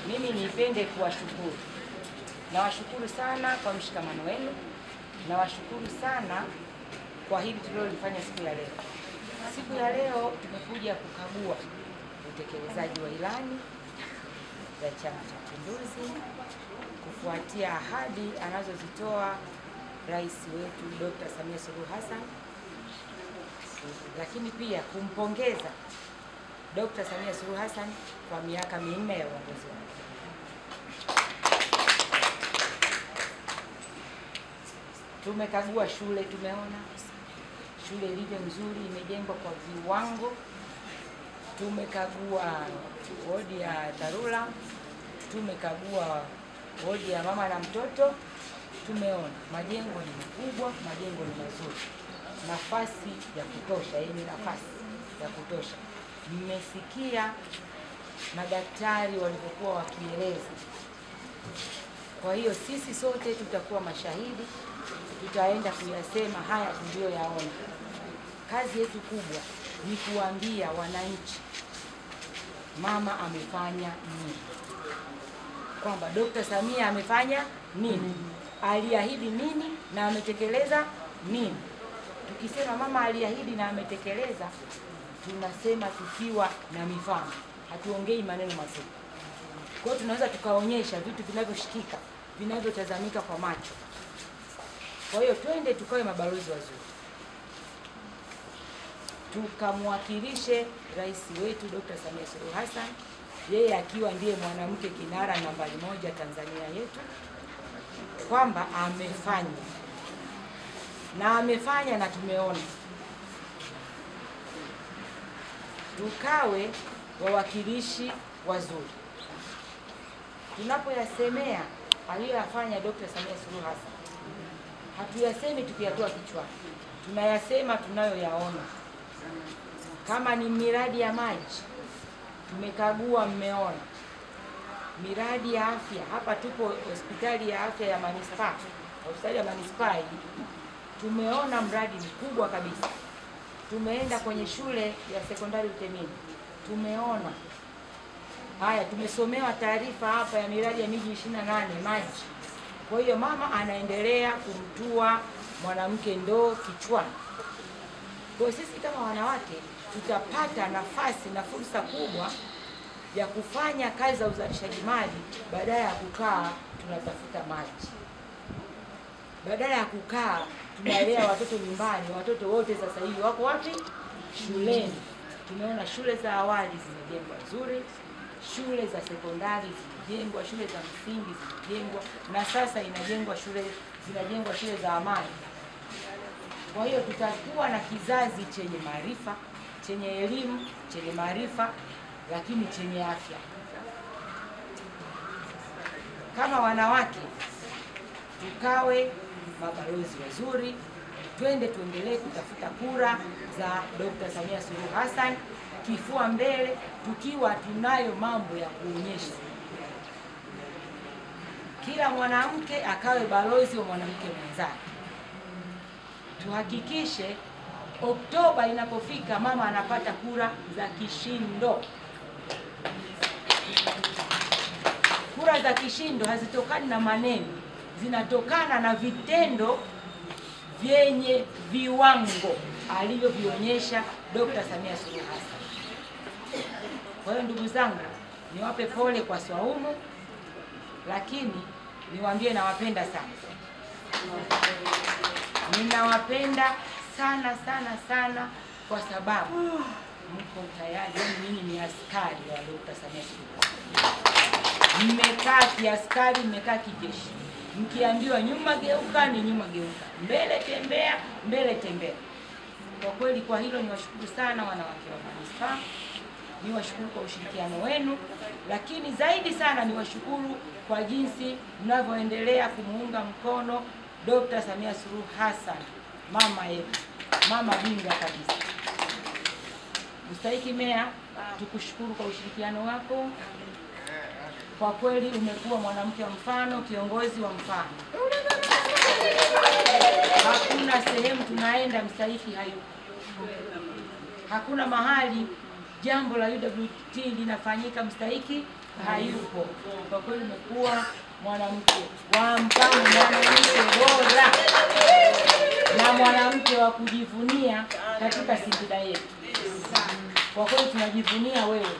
Mimi nipende kuwashukuru. Nawashukuru sana kwa mshikamano wenu. Nawashukuru sana kwa hili tulilolifanya siku ya leo. Siku ya leo tumekuja kukagua utekelezaji wa ilani za Chama cha Mapinduzi kufuatia ahadi anazozitoa Rais wetu Dr. Samia Suluhu Hassan, lakini pia kumpongeza Dr. Samia Suluhu Hassan kwa miaka 4 ya uongozi wake. Tumekagua shule, tumeona shule ilivyo nzuri, imejengwa kwa viwango. Tumekagua wodi ya dharura, tumekagua wodi ya mama na mtoto, tumeona majengo ni makubwa, majengo ni mazuri, nafasi ya kutosha, yenye nafasi ya kutosha. Mmesikia madaktari walipokuwa wakieleza. Kwa hiyo sisi sote tutakuwa mashahidi, tutaenda kuyasema haya tuliyoyaona. Kazi yetu kubwa ni kuambia wananchi mama amefanya nini, kwamba Dr. Samia amefanya nini, aliahidi nini na ametekeleza nini. Tukisema mama aliahidi na ametekeleza, tunasema tukiwa na mifano, hatuongei maneno mafupi. Kwa hiyo tunaweza tukaonyesha vitu vinavyoshikika, vinavyotazamika kwa macho. Kwa hiyo twende tukawe mabalozi wazuri, tukamwakilishe rais wetu Dr. Samia Suluhu Hassan, yeye akiwa ndiye mwanamke kinara nambari 1 Tanzania yetu, kwamba amefanya na amefanya na tumeona. Tukawe wawakilishi wazuri. Tunapoyasemea aliyoyafanya Dr. Samia Suluhu Hassan, hatuyasemi tukiyatoa kichwani, tunayasema tunayoyaona. Kama ni miradi ya maji tumekagua, mmeona. Miradi ya afya, hapa tupo hospitali ya afya ya manispaa, hospitali ya manispaa tumeona mradi mkubwa kabisa. Tumeenda kwenye shule ya sekondari Utemini, tumeona. Haya, tumesomewa taarifa hapa ya miradi ya miji 28 maji. Kwa hiyo mama anaendelea kumtua mwanamke ndoo kichwani. Kwa sisi kama wanawake tutapata nafasi na fursa kubwa ya kufanya kazi za uzalishaji mali badala ya kukaa tunatafuta maji. Badala ya kukaa tunalea watoto nyumbani. Watoto wote sasa hivi wako wapi? Shuleni. Tumeona shule za awali zimejengwa nzuri, shule za sekondari zimejengwa, shule za msingi zimejengwa, na sasa inajengwa shule, zinajengwa shule za amali. Kwa hiyo tutakuwa na kizazi chenye maarifa, chenye elimu, chenye maarifa, lakini chenye afya. Kama wanawake tukawe mabalozi wazuri, twende tuendelee kutafuta kura za Dr. Samia Suluhu Hassan kifua mbele, tukiwa tunayo mambo ya kuonyesha. Kila mwanamke akawe balozi wa mwanamke mwenzake. Tuhakikishe Oktoba inapofika mama anapata kura za kishindo. Kura za kishindo hazitokani na maneno, zinatokana na vitendo vyenye viwango alivyovionyesha Dr. Samia Suluhu Hassan. Kwa hiyo ndugu zangu, niwape pole kwa swaumu, lakini niwaambie nawapenda sana. Ninawapenda sana sana sana kwa sababu mko tayari, yaani nyinyi ni askari wa Dr. Samia Suluhu. Mmekaa kiaskari, mmekaa kijeshi. Mkiambiwa nyuma geuka ni nyuma geuka, mbele tembea, mbele tembea. Kwa kweli kwa hilo niwashukuru sana wanawake wa manispaa, niwashukuru kwa ushirikiano wenu, lakini zaidi sana niwashukuru kwa jinsi mnavyoendelea kumuunga mkono Dr. Samia Suluhu Hassan, mama yetu, mama bingwa kabisa. Mstahiki Meya, tukushukuru kwa ushirikiano wako. Kwa kweli umekuwa mwanamke wa mfano, kiongozi wa mfano. Hakuna sehemu tunaenda mstahiki hayupo. Hakuna mahali jambo la UWT linafanyika mstahiki hayupo. Kwa kweli umekuwa mwanamke wa mfano, mwanamke bora na mwanamke wa kujivunia katika Singida yetu. Kwa kweli tunajivunia wewe.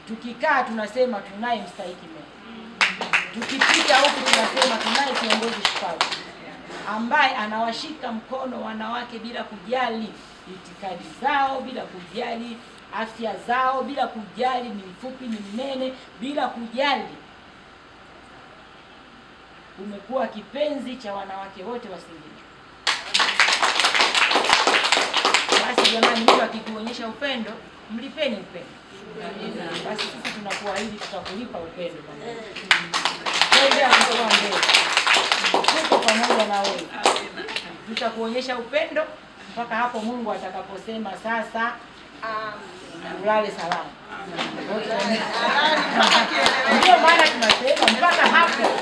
Tukikaa tunasema tunaye mstahiki meya. Tukipita huku tunasema tunaye kiongozi shupavu ambaye anawashika mkono wanawake bila kujali itikadi zao, bila kujali afya zao, bila kujali ni mfupi ni mnene, bila kujali. Umekuwa kipenzi cha wanawake wote wa Singida. Basi jamani, mtu akikuonyesha upendo, mlipeni upendo. Basi sisi tunakuahidi tutakulipa upendo. Twende kutoka mbele. Tuko pamoja na wewe. Tutakuonyesha upendo mpaka hapo Mungu atakaposema sasa ulale salama. Ndio maana tunasema mpaka hapo.